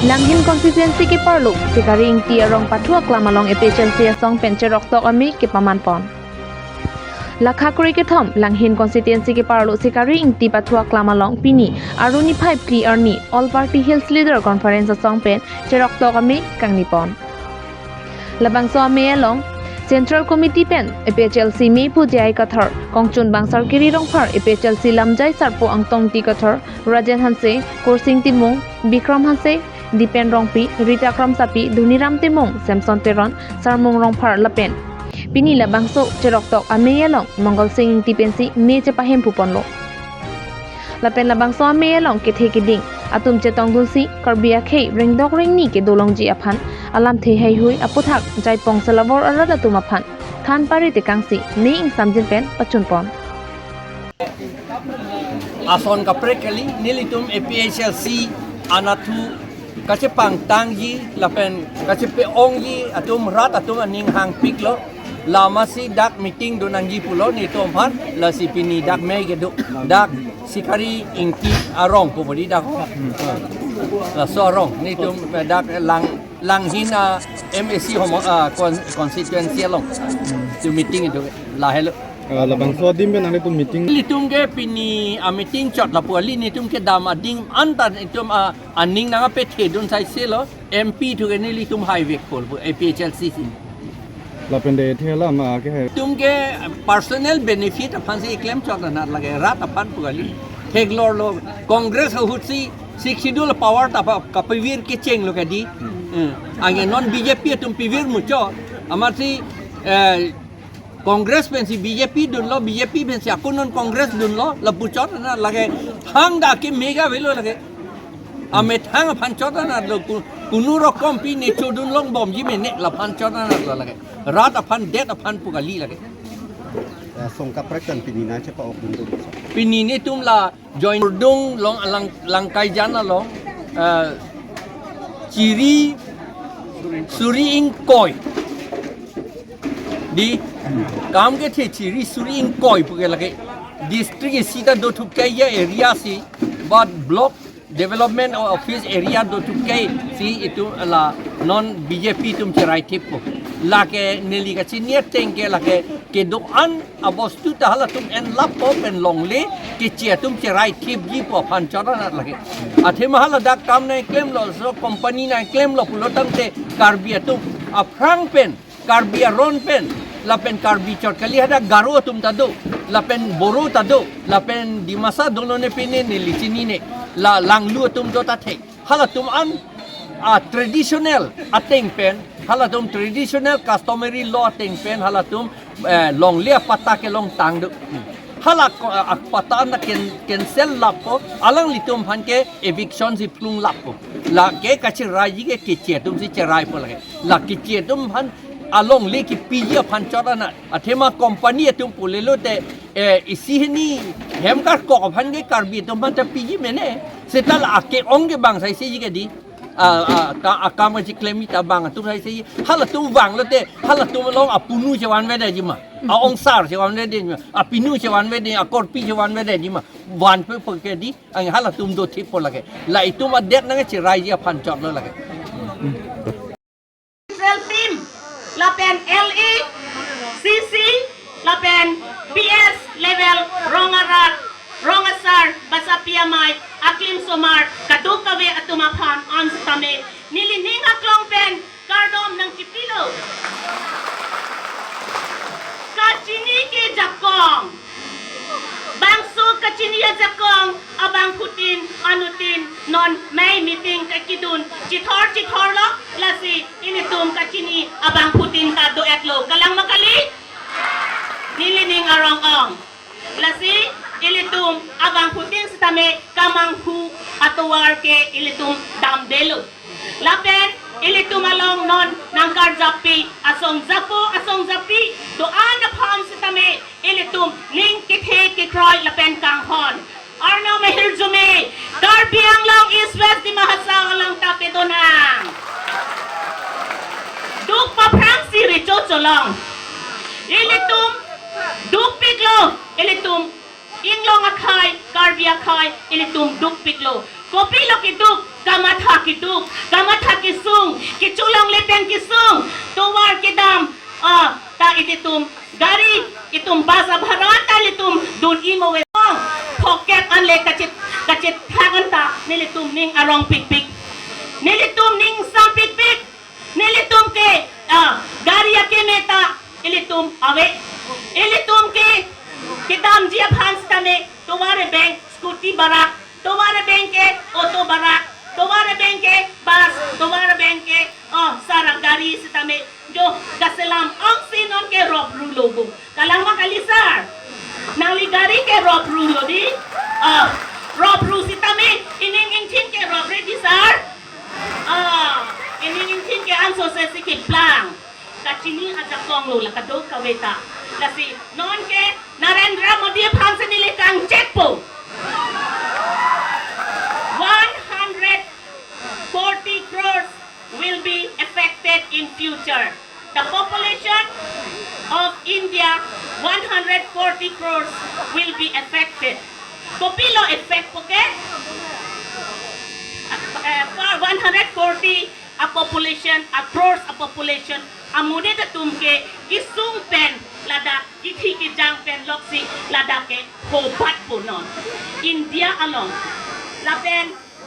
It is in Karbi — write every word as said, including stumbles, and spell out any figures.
Langhin constituency keparlo Sikari Ingti arong pathu aklam along A P H L C asong pen cheroktok amei kepaman pon. Lakha kre kethom Langhin constituency keparlo Sikari Ingti pathu aklam along pini Aruni phai phli arni All Party Hills Leader Conference asong pen cheroktok amei kangni pon. Labangso amei along Central Committee pen A P H L C mei pu J I Kathar, Kongchun Bangsar Kiri Rongphar, A P H L C lamjai sarpo Angtong Ingti Kathar, Rajen Hanse, Kursing Timung, Bikram Hanse, Dipen Rongpi, Rita Kramsapi, Dhoniram Timung, Samson Teron, Sarmung Rongphar lapen pini labangso cheroktok amei along Mongol Sing Ingti pensi mei chepahem pu ponlo. Lapen labangso amei along kethe keding atum chetongdunsi Karbi akhei rengdok rengni kedolongji aphan alamthe heihui aputhak Jaipong Selawor arat atum aphan than pari tekangsi mei ingsamjin pen pachun pon. Ason kaprek kali, nelitum A P H L C anatthu kachepangtangji lapen kachepe-ongji atum rat atum aning hangpiklo. Lamasi dak meeting do nangji pulo nelitum aphan, lasi pini dak mei kedo, dak Sikari Ingti arong pu bodi dak ho. Laso arong nelitum dak lang, Langhin a M A C homo, ah, con-, constituency along. Tu meeting itu lahelo. Ah, labangso adim pen nanglitum meeting. Nelitum ke pini a meeting chot lapu kali, nelitum kedam adim anta nelitum a aning nangpethedun saiselo, M P thu ke nelitum haivek pol pu A P H L C si. Lapen de the alam, ah, ke hai. Nelitum ke personal benefit aphansi klem chot anat lake, rat aphan pu kali. Theklorlo, Congress ahutsi Sixth Schedule power ta pa kapivir kechenglo kadi. Eh, anke non B J P atum pivir muchot. Amatsi, eh, Congress pensi B J P dunlo, B J P pensi ako non Congress dunlo, lapu chot anat lake, thangta ke mega avelo lake. Amethang aphan chot anatlo, ku-, kunu rokom pi ne chodun longbomji mene laphan chot anatlo lake. Rat aphan, det aphan pu kali lake. Eh, song kaprek pen pini nangchepa-okdun do. Pini nelitum la join dung long alang, Langkaijan along, eh, chiri suri ingkoi. Di, kam kethe chiri suri ingkoi pu ke lake district isi ta dothukchai ya area si, but block development office area dothukchai si itum la non B J P atum cherai thip po. Lake neli kachini ateng ke lake kedo-an abostu ta halatum enlappo pen longle keche atum cherai thipji pu aphan chot anat lake. Athema hala dak kam nangklemlo, so company nangklemlo pulo tangte Karbi atum aphrang pen, Karbi aron pen, lapen Karbi chot kali, hadak Garo atum ta do, lapen Boro ta do, lapen Dimasa dolo ne pine neli chinine, la Langlu atum do ta thek. Halatum an, ah, traditional ateng pen, halatum traditional customary law ateng pen, halatum, eh, longle apatta kelongtang do. Hala ko, ah, apatta an ken-, cancel lappo, alanglitum aphan ke eviction si plung lappo. Lake kacheraiji ke keche atum si cheraipo lake. La keche atum aphan alongle kepiji aphan chot anat. Athema company atum pulelo te, eh, isi hini hem karkok aphan ke Karbi atum aphan ta piji mene. Seta la ake-ong ke bang saisai ke di. Ah, ah, ta akam kachiklem ta bang atum saisai. Halatum vanglo te, halatum along apunu chevanvedetji ma. A-ongsar chevanvedetji ma. Apinu chevanvedet, akorpi chevanvedetji ma. Vanpe pu ke di, ang halatum do thippo lake. La itum adet nangcheraiji aphan chotlo lake. Central team, lapen L A, C C, lapen P S level rong arat, rong asar, basapi amei, aklim osomar, kadokave atum aphan an sitame nelining aklong pen kardom nangchipilo. Kachini ke jakong. Bangso kachini ajakong abangphutin anuttin non mei meeting kakidun chithor chithorlo, lasi ilitum kachini abangphutin ta do-etlo, kalang ma kali? Nelining arong ong. Lasi ilitum abangphutin sitame kamanghu atovar ke ilitum damdelo. Lapen ilitum along non nangkarjappi asong japo asong japi do-an aphan sitame ilitum ning kethe kekroi lapen kanghon. Arnam ahirjume Karbi Anglong East West Dima Hasao along ta pedonang. Duk paphrangsi recho cholong. Ilitum dukpiklo, ilitum Inglong akhei, Karbi akhei, ilitum dukpiklo. Kopilo keduk, kamatha keduk, Kesung, kecholongle pen kesung, tovar kedam, ah, ta ilitum gari, itum bus abhara ta ilitum dun-i mo ave. Phokep anle kachit, kachit thak an ta nelitum ning arong pikpik, nelitum ning sam pikpik, nelitum ke, ah, gari akeme ta ilitum ave, ilitum ke kedamji aphan sitame tovar ebeng scooty barak, tovar ebeng ke auto barak, tovar ebeng ke bus, tovar ebeng ke, oh, sara gari sitame jo kaselam angsi non ke ropru lo bo. Kalang ma kali sir? Nangli gari ke ropru lo di? Ah, ropru sitame ining ingthin ke ropre di sir? Ah, ining ingthin ke anso se si keplang. Kachini ajakong lo la kadokave ta. Lasi non ke Narendra Modi aphan si neli kangchekpo. One hundred forty crores will be affected in future. The population of India, one hundred forty crores, will be affected. Kopilo effect po ke? Uh, for one hundred forty a population, a crores a population, amonit atum ke kesung pen ladak, kethi kejang pen loksi ladak ke hobat po non India along. Lapen